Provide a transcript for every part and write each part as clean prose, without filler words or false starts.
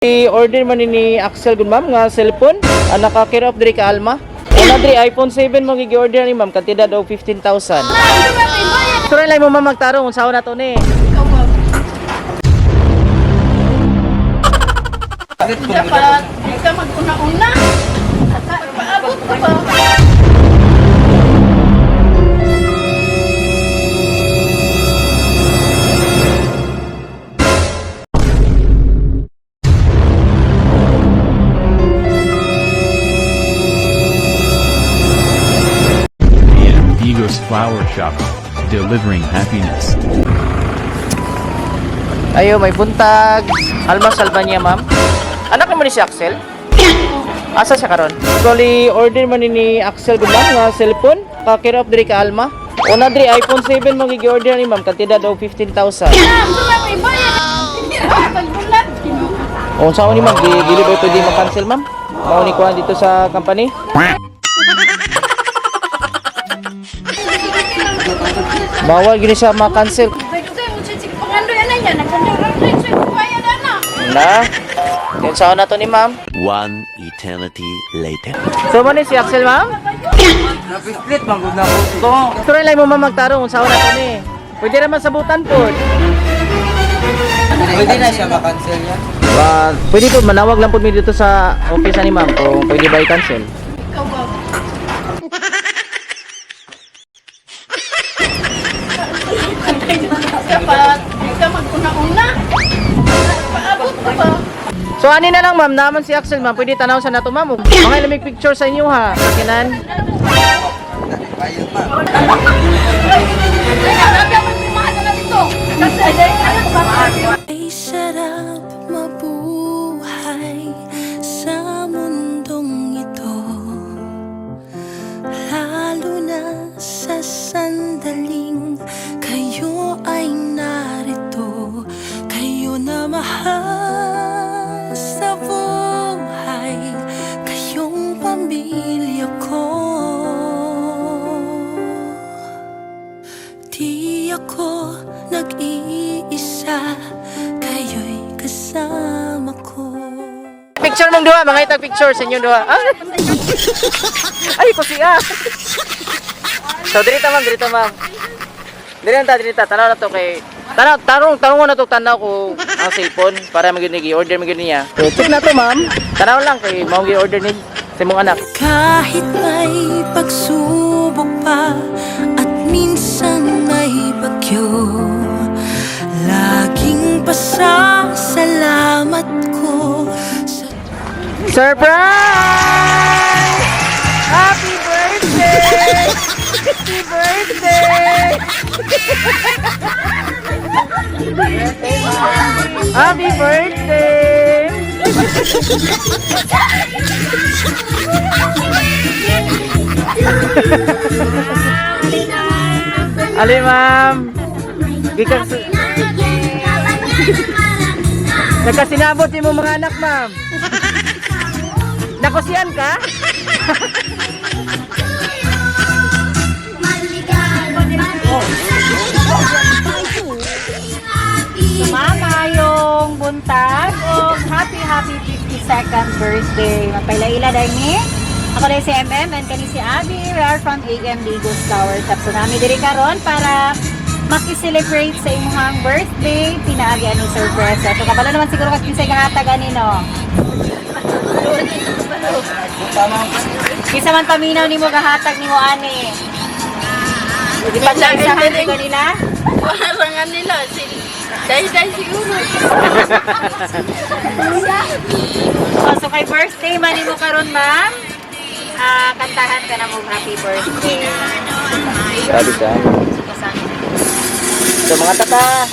I-order man ni Axel gud, ma'am, nga cellphone. Ah, naka-care of diri ka Alma. Una diri iPhone 7 mo gi-order ni ma'am kantidad og 15,000. Sura lang mo, ma'am, magtarong unsaon na to ni. Dapat di ka mag-una-una. Paabot ka ba? AM Vigos Flower Shop. Delivering happiness. Ayo, may buntag. Alma Salvania, ma'am. Anak mo ni si Axel? Asa siya karon? Actually, order man ni Axel gud, ma'am, nga cellphone. Ka-care of diri ka Alma. Una diri iPhone 7 mo gi-order ni ma'am kantidad og 15,000. O unsaon ni ma'am, dili ba pwede ma-cancel, ma'am? Mao ni kuan dito sa company? Bawal gini siya ma-cancel. Na. Unsaon na to ni ma'am? One eternity later. So mo ni si Axel, ma'am? Napislit man gud na ko to. Tuloy lang mo, ma'am, magtarong unsaon na to ni. Pwede naman sabutan po. Pwede na siya ma-cancel yan. Ba, pwede po manawag lang po mi dito sa office ni ma'am kung pwede ba i-cancel. Ikaw ba? Dapat di ka mag-una-una. Paabot ka ba? So ani na lang, ma'am, naman si Axel, ma'am, pwede tanaw sa nato, ma'am. Mga ilamig picture sa inyo ha. Kinan. Bayad ma. Ay, dapat pirmahan na dito. Kasi ay, ano ba? Ay sarap mabuhay sa mundong ito, lalo na sa sandaling kayo ay narito. Kayo na mahal sa buhay, kayong pamilya ko. Di ako nag-iisa, kayo'y kasama ko. Picture mong duha, mga itag picture sa inyong duha. Ah. Ay, kusi ah. So dirita, ma'am, dirita, ma'am. Dirita, dirita, tanaw na to kay tanaw, tarong, tarong na to, tanaw ko ang cellphone para magyud ni order magyud niya. So check na to, ma'am. Tanaw lang kay mao gi-order ni sa imong anak. Kahit may pagsubok pa at minsan may bagyo, laging pasasalamat ko sa Surprise! Happy birthday! Happy birthday! Happy birthday! Ali, ma'am. Gikan nagkasinabot yung mga anak, ma'am. Nakusian ka? Mama, yung buntag o happy happy 52nd birthday. Magpailaila dahil ni. Ako dahil si MM and kani si Abby. We are from AM Ligos Tower Shop. So nami diri karon para maki-celebrate sa imong birthday. Pinaagi anong surprise. So kabalo naman siguro kag kinsay kahatag ani, no. Kinsa man paminaw nimo gahatag nimo ani? Gipagkaisahan ko nila. Warangan nila. Si Day-day siguro. Oh, so kay birthday man nimo karon, ma'am. Ah, kantahan ka na mo happy birthday. Grabe ka. So mga tata,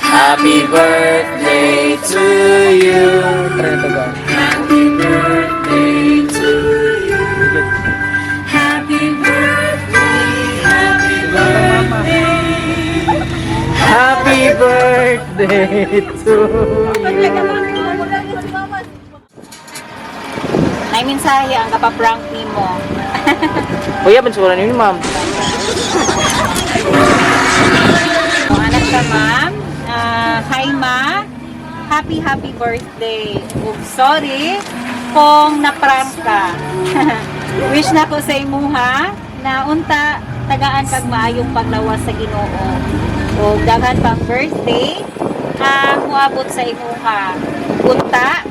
happy birthday to you. Try na to ba? Happy birthday to you. Happy birthday, happy birthday. Happy birthday to you. Nay mensahe ang kapaprank nimo. Kuya, ban siguro ni ma'am. Oh, anak ka, ma'am. Ah, hi, ma. Happy happy birthday. Ug sorry kung na-prank ka. Wish na ko sa imuha na unta tagaan kag maayong paglawas sa Ginoo. Ug daghan pang birthday ang moabot sa imuha. Unta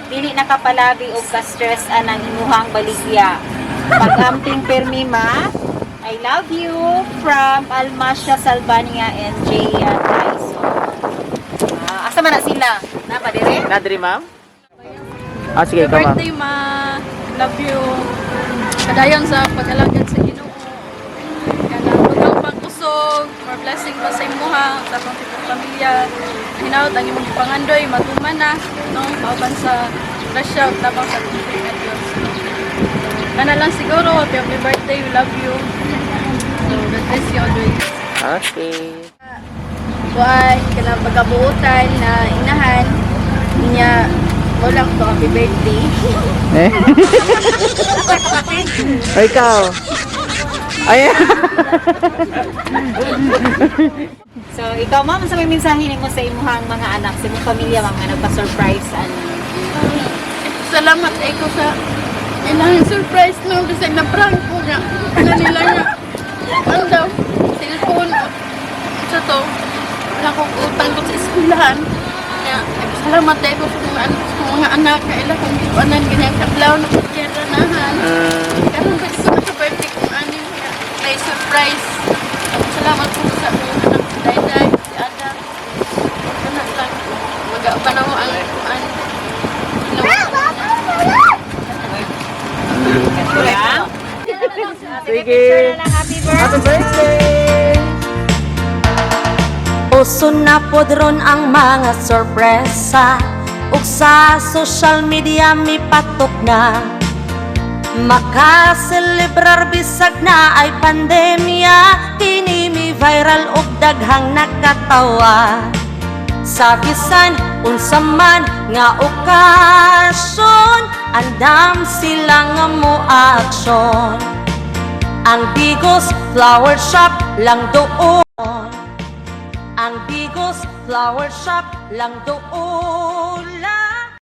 dili na ka palabi og ka-stress anang imuhang baligya. Pag-amping permi, ma. I love you from Almasha Salvania and Jaya Tyson. Ah, asa man na sila? Na pa dire? Na diri, ma'am? Ah, sige, ikaw, ma'am. Birthday, ma. Love you. Kadayon sa pag-alagad sa Ginoo. Kana pagkang pagkusog, more blessing pa sa imuha, sa akong tipong pamilya. Hinaot ang imong pangandoy, matuman na, no? Pauban sa grasya ug tabang sa tubig at Dios. Kana lang siguro, happy happy birthday, we love you. So, God bless you always. Okay. Kuan, kanang pagkabuutan na inahan, niya, mo lang to, happy birthday. Eh? Ay, ikaw. Ay. So, ikaw, ma'am, sa may mensahe nimo sa imuhang mga anak, sa imong pamilya, ma'am, nga nagpa-surprise ano? Salamat ay ko sa ilang surprise no kasi na-prank ko nga na nila nga ang daw cellphone sa to wala kong utang ko sa eskwelahan kaya ay, salamat ay ko sa mga anak kaya ila kong gikuanan ganyan kadlaw na kagiranahan karon pwede ko naka-birthday kung ano nga may surprise. Salamat po sa mga anak si Dayday, si Ada, kana lang mag-aapan na mo ang kuan. Yeah? Sige. Picture na lang, happy birthday! Happy birthday! Uso na pod ron ang mga sorpresa ug sa social media mipatok na. Makaselebrar bisag na ay pandemya. Kini mi viral ug daghang nakatawa. Sa bisan unsa man nga okasyon, andam sila nga mo aksyon. Ang Digos Flower Shop lang doon. Ang Digos Flower Shop lang doon.